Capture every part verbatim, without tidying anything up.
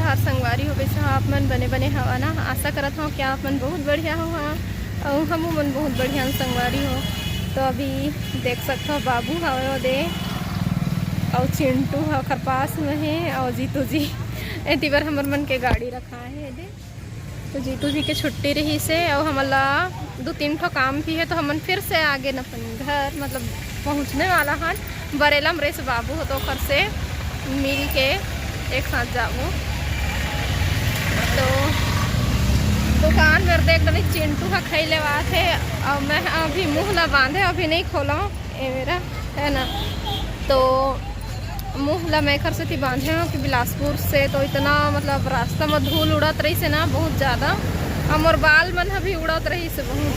हर संगवारी हो, कइसे हो आप मन? बने बने हवा ना? आशा करत हव कि आप मन बहुत बढ़िया हो। हाँ, अउ हमू मन बहुत बढ़िया हन संगवारी हो। तो अभी देख सकत हव, बाबू हवे ओदे, अउ चिंटू ह ओकर पास में हे, अउ जीतू जी एती बर हमर मन के गाड़ी रखा हे एदे। तो जीतू जी के छुट्टी रहिस हे, अउ हमन ला दू तीन ठो काम भी हे, तो हमन फिर से आगे न अपन घर, मतलब, पहुँचने वाला हन। बरेला म रहिस बाबू हो, तो ओकर से मिल के एक साथ जाबो। तो दुकान मेर देख डरे चिंटू ह खई लेवात हे, अउ मैं अभी मुंह ला बांधे, अभी नहीं खोला ए मेरा, है ना। तो मुंह ला मैं एखर सेती बांधे हव कि बिलासपुर से तो इतना, मतलब, रास्ता में धूल उड़त रहिस हे ना, बहुत ज्यादा, अउ मोर बाल मन ह भी उड़त रहिस हे बहुत,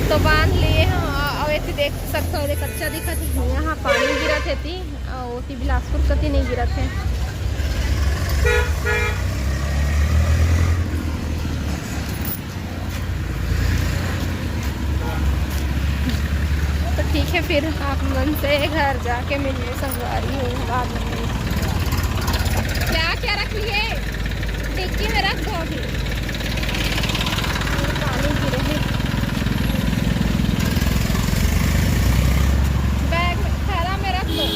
तो बांध लिए हव। अउ एती देख सकत हव, एदे कच्चा दिखत हे, यहाँ पानी गिरत हे एती, अउ ओती बिलासपुर कती नहीं गिरत हे। तो ठीक है, फिर आप मन से घर जाके मिलिए संगवारी हो बाद में। क्या क्या रख लिए? डिक्की में रख दो अभी। पानी गिरे हैं। बैग में, थैला में रख दो।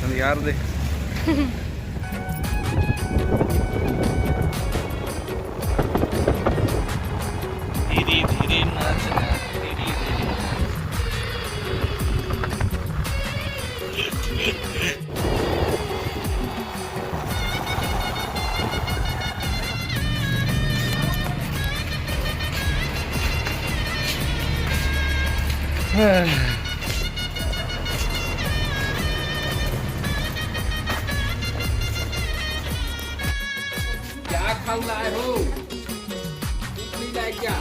हम यार दे। धीरे धीरे नाचना, धीरे धीरे। क्या खाऊ लाए हो? कुछ नहीं लाए क्या?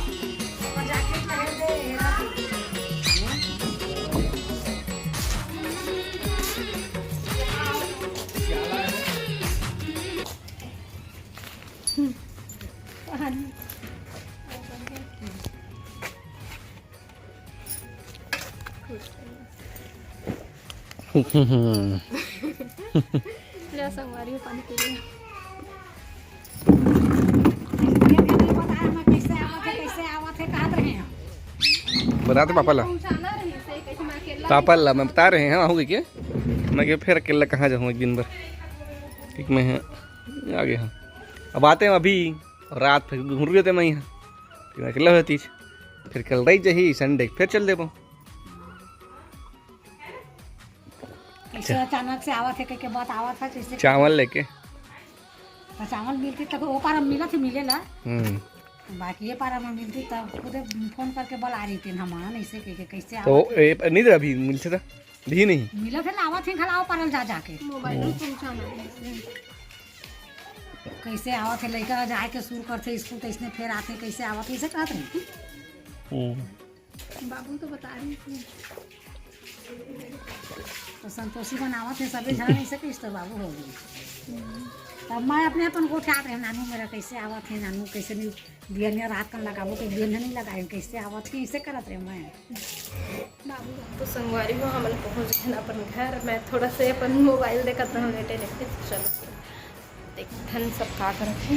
ले संगवारी हो, पानी पी लिया। बताते पापा ला। पापा ला मैं बता रहे हैं, आहू के मैं कि फिर अकेला कहाँ जाहूँ एक दिन भर। ठीक मैं है, आगे हाँ। अब आते हैं अभी, रात फिर घूम रही होते मैं यहाँ। फिर मैं अकेला होती, फिर कल रही जाही, संडे फिर चल देबो। कैसे अचानक से आवत है, कह के बात आवत है, जैसे चावल लेके। तो चावल मिलती तब वो पार हम मिलत ही मिलेला। हम्म। बाकी ये पार हम मिलती तब खुदे फोन करके बुला रही थी हम, ऐसे कह के कैसे तो आवत है? ए, नहीं दे अभी मिलते था, भी नहीं। मिलत है ना, आवत है, खला पारल जा जाके। मोबाइल में पहुंचाना है। कैसे आवत है, लड़का जाए के शुरू करते स्कूल, तो इसने फिर आते, कैसे आवत है, इसे कहत रही थी। हम्म। बाबू तो बता रही थी। तो संतोषी बनावत है, सभी झन ऐसे किस तो बाबू हो गई। तब मैं अपने अपन गोठियात रहे, नानू मेरा कैसे आवत है, नानू कैसे नहीं, बियनिया रात कन लगाबो, तो बियनिया नहीं लगाए, कैसे आवत है, ऐसे करत रहे मैं। बाबू तो संगवारी हो, हमन पहुँच गए अपन घर। मैं थोड़ा से अपन मोबाइल देखत रहूँ, लेटे लेटे। चलो। देखथन सब का करत हे।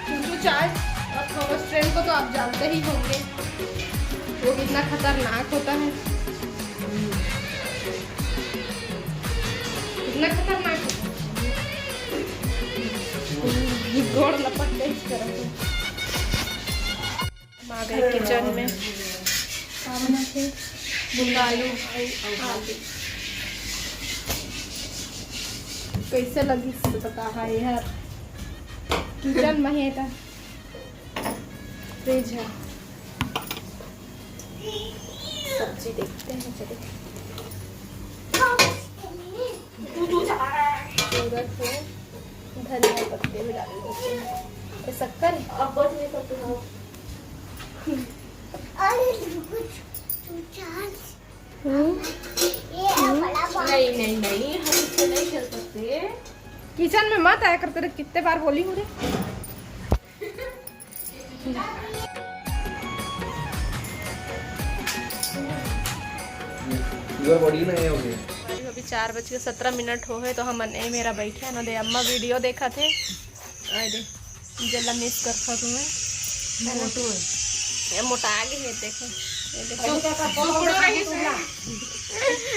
चूचू चाय और थॉमस ट्रेन को तो आप जानते ही होंगे, वो कितना खतरनाक होता है, कितना खतरनाक होता है। गोड़ लपट के इस तरह से। हम आ गए किचन में। सामने से बुंगालू आलू। कैसे लगी से बता, हाँ यार, किचन में है ता फ्रिज है। सब्जी देखते हैं, चलो। सूरत है, धनिया पत्ते भी डाल देते हैं। ये शक्कर है। अब बस ये सब तो अरे, कुछ चांस। हम्म। ये बड़ा बड़ा। नहीं, नहीं, नहीं, हम इससे नहीं खेल सकते। किचन में मत आया कर, तेरे कितने बार बोली हूँ रे। अभी चार बज के सत्रह मिनट हो गए, तो हमन ए मेरा बैठे हैं ना दे, अम्मा वीडियो देखा थे। आए दे, जेला मिस कर सकूँ मैं। मोटू है। ये मोटा आगे है, देखो। ये देखो। कुकुर रही से।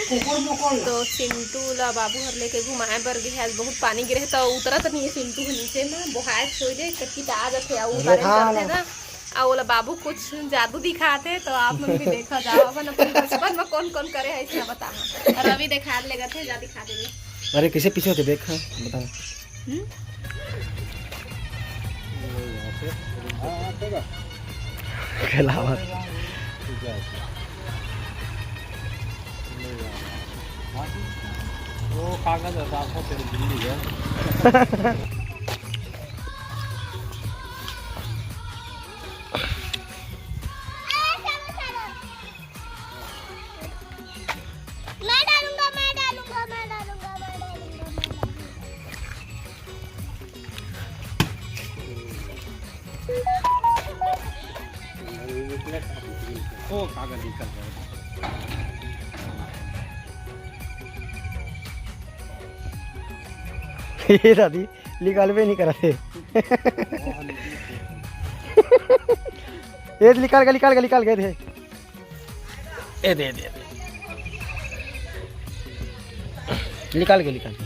कुकुर मुकुर। तो चिंटू ला बाबू हर लेके घुमाए बर गे हे। आज बहुत पानी गिरे हे, तो उतरत नहीं है चिंटू ह नीचे में, बोहाए छोड़ दे, कटकी आ जाते, आ अरे उतारे हाँ। करते ना। आ ओला बाबू कुछ जादू दिखाते, तो आप मन भी देखा जाओ अपन, अपन बचपन में कौन कौन करे है, इसका बताना। रवि देखा लेगा थे, जा दिखा देंगे। अरे, कैसे पीछे होके देख, हाँ, बता। हम्म? खेलावत। वो कागज है, साफ हो, तेरी बिल्ली है। मैं डालूंगा, मैं डालूंगा, मैं डालूंगा, मैं डालूंगा, मैं डालूंगा। ओ, कागज निकल गया। ये दादी, निकालबे नहीं करत हे। ये निकाल के, निकाल के, निकाल के दे। ए दे, ए दे, ए दे। निकाल के, निकाल के।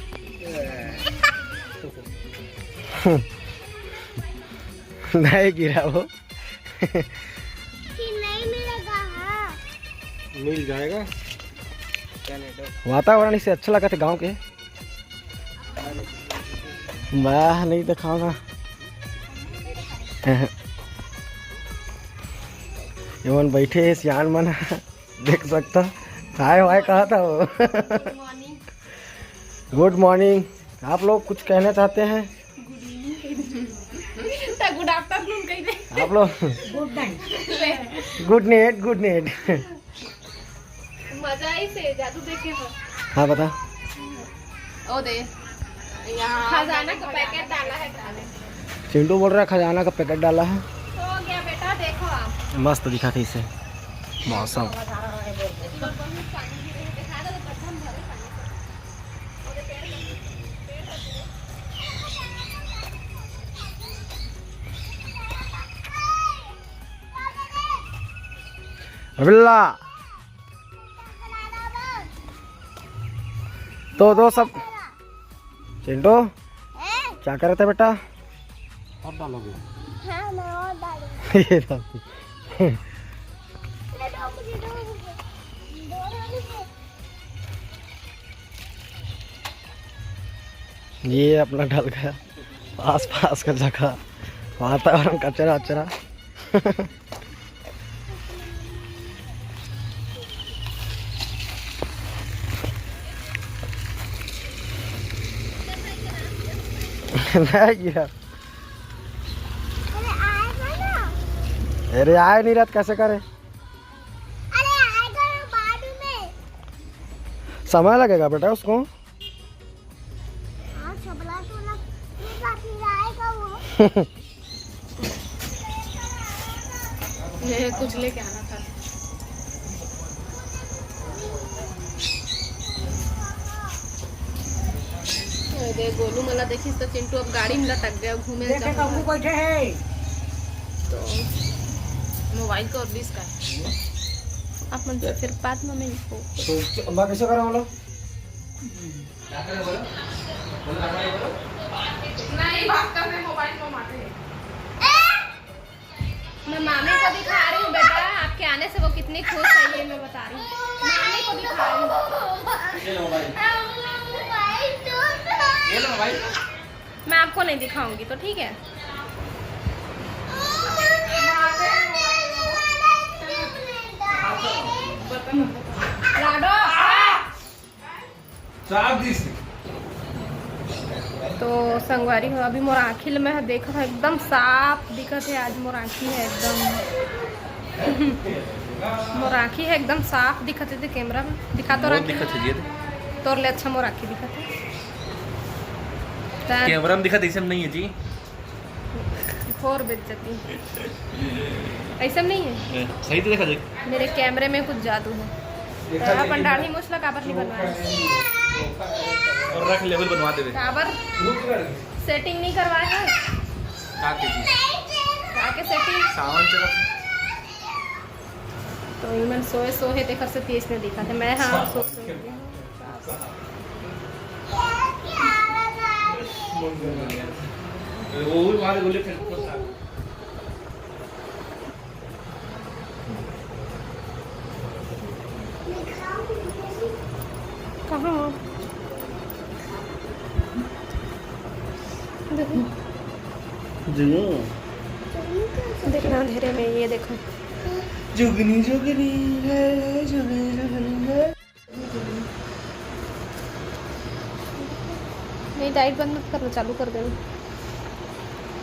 नहीं गिरा वो। कि नहीं मिलेगा, हाँ। मिल जाएगा। वातावरण इसे अच्छा लगा था गांव के। मैं नहीं दिखाऊंगा। ये मन बैठे हे सियान मन, देख सकता। हाय वाय कहा था वो। गुड मॉर्निंग। आप लोग कुछ कहना चाहते हैं? गुड इवनिंग कह दे। गुड आफ्टरनून कह दे। आप लोग गुड नाइट। ले। गुड नाइट, गुड नाइट। मजा आई से जादू देखे हो। हाँ, बता। ओ दे। यहाँ खजाना का पैकेट डाला है खाने। चिंटू बोल रहा है, "खजाना का पैकेट डाला है।" हो गया बेटा, देखो आप। मस्त दिखा थे इसे मौसम। रविल्ला। तो दो सब। चिंटू, हैं? क्या कर रहे थे बेटा? और डालोगे? हाँ, मैं और डालूंगी। ये डाल। ये अपना ढल गया आसपास का जगह, वातावरण कचरा वचरा। नहीं गिरा। अरे आएगा ना। अरे आए नहीं रहत, कैसे करे? अरे आएगा ना बाद में। समय लगेगा बेटा उसको। हाँ, सबला तो ना, ये काफी आएगा वो। ये कुछ लेके आना था। ये दे गोलू मला देखिस तो चिंटू अब गाड़ी में लटक गया घूमे देखे जाऊंगा। कबू बैठे है। तो मोबाइल को और बीस का। आप मन से फिर बाद में मैं इसको तो अम्मा कैसे करा बोलो? नहीं, भागता मैं मोबाइल में मारे। मैं मामी को दिखा रही हूँ बेटा, आपके आने से वो कितनी खुश है ये मैं बता रही हूँ। मामी को दिखा रही हूँ। ये लो मोबाइल। ये लो मोबाइल। मैं आपको नहीं दिखाऊंगी तो ठीक है। लाडो। तो संगवारी हो, अभी मोर आँखी ल मैं ह देखत हव, एकदम साफ दिखत हे आज मोर आँखी ह एकदम। मोर आँखी ह एकदम साफ दिखत हे, ते कैमरा में दिखा तो बहुत आँखी। दिखत हे जी। तोर ले अच्छा मोर आँखी दिखत हे। कैमरा में दिखा, ऐसे में नहीं है जी। घोर बेइज्जती। ऐसा नहीं है। ए, सही तो देखा देख। मेरे कैमरे में कुछ जादू है। आप अंडाढ़ी मुछला काबर नहीं बनवाए? और रख ले, फिर बनवा देवे। काबर सेटिंग नहीं करवाए है? का के जी? का के सेटिंग? सावन चला। तो इमन सोए सो है, तेकर से तेज नहीं दिखा थे। मैं हाँ, सो सो है। वो भी मारे गोली फेंक पड़ता। कहाँ हो? देखो। जुनू। देखना अंधेरे में, ये देखो। जुगनी जुगनी है, जुगनी जुगनी है। नहीं, लाइट बंद मत करना, चालू कर देना।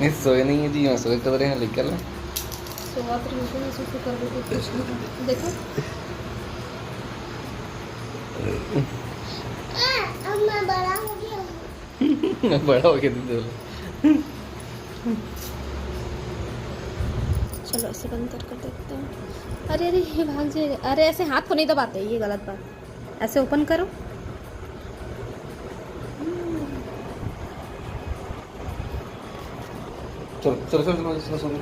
नहीं, सोए नहीं है जी, यहाँ सोए कर रहे हैं, लेकर ला। सोआ तो नहीं, सुसु कर देते। देखो। अब मैं बड़ा हो गया हूँ। बड़ा हो गया तुम तो। चलो, ऐसे बंद कर कर देखते हैं। अरे, अरे, ये भाग जाएगा। अरे, ऐसे हाथ को नहीं दबाते, ये गलत बात। ऐसे ओपन करो। चलो, चलो, चलो, चलो, चलो, चलो।